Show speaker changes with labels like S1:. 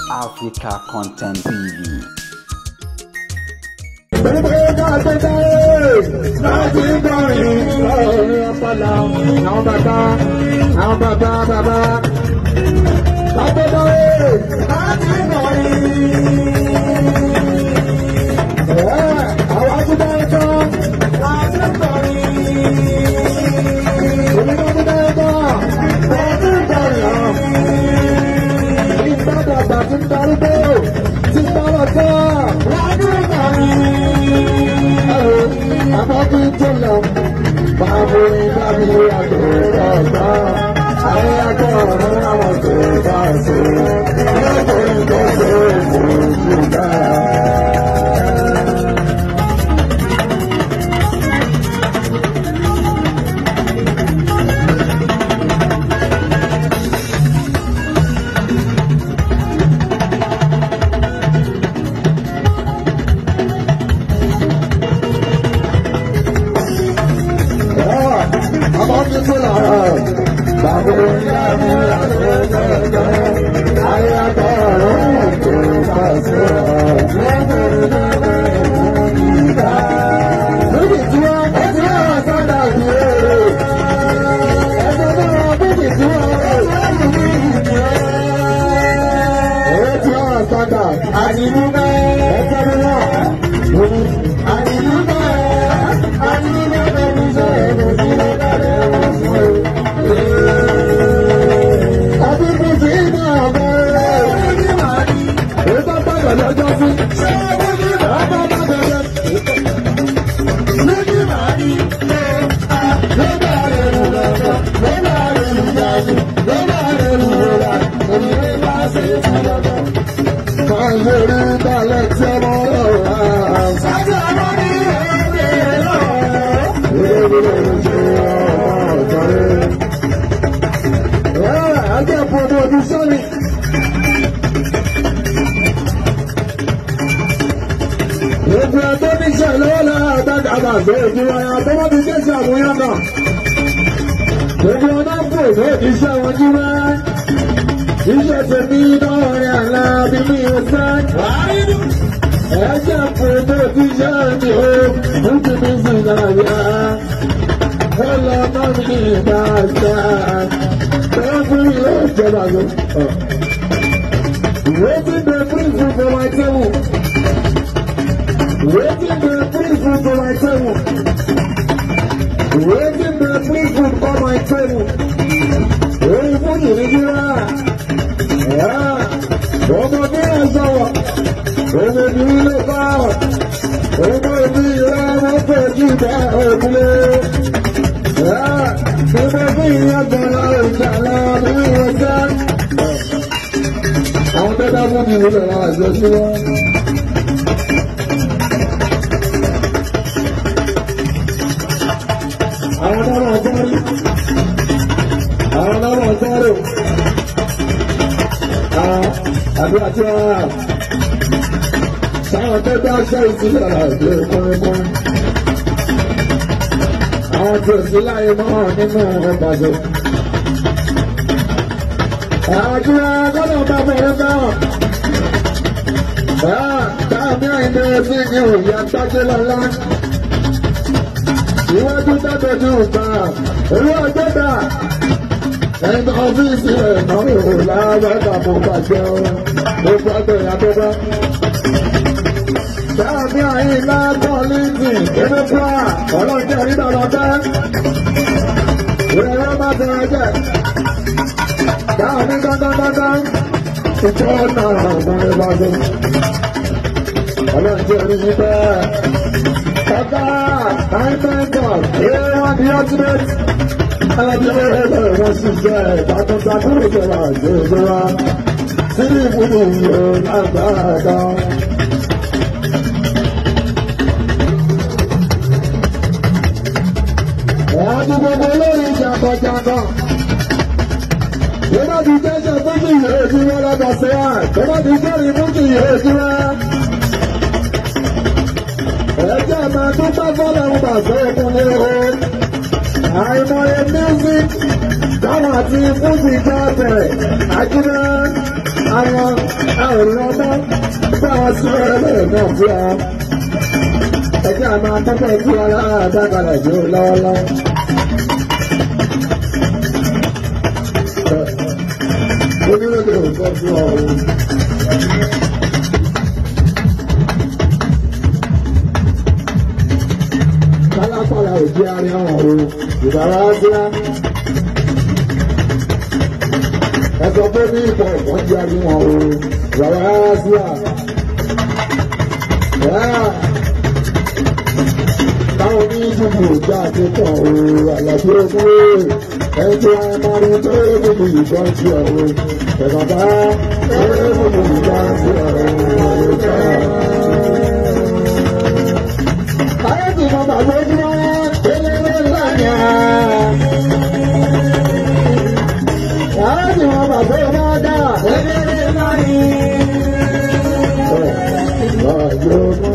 S1: Africa Content TV.
S2: Àwọn àwòrán bá wọn sí ọ̀rẹ́ náà fún wa. Ẹjẹ́ àmọ́ akẹ́kọ̀ọ́ tí wọn láàdágbàlà yóò lọ́wọ́lọ́wọ́. Oníròyìn ò gbọ́ fún ọ o. Kálápàlà ò jẹ́ arí ọ̀hún o. Ìbára á. Ẹ̀sọ́ fún ní ìpọ̀ wọ́n jẹ́ arí wọn o. Ìbára á. Táwọn oníṣòwò ìjà àti tàn o. Àlàfo ogún ẹjọ́ àmàrí tó gbogbo ìgbọ́n ti ọ̀rọ̀. Ẹ̀bàbá tó gbogbo ìgbọ́n ti ọ̀rọ̀. Ayé tí mo bàbá ojúmọ́ eléré lánàá. Ayé tí mo bàbá ojúmọ́ dá eléré lánàá. Ọ̀rọ̀ yóò mú.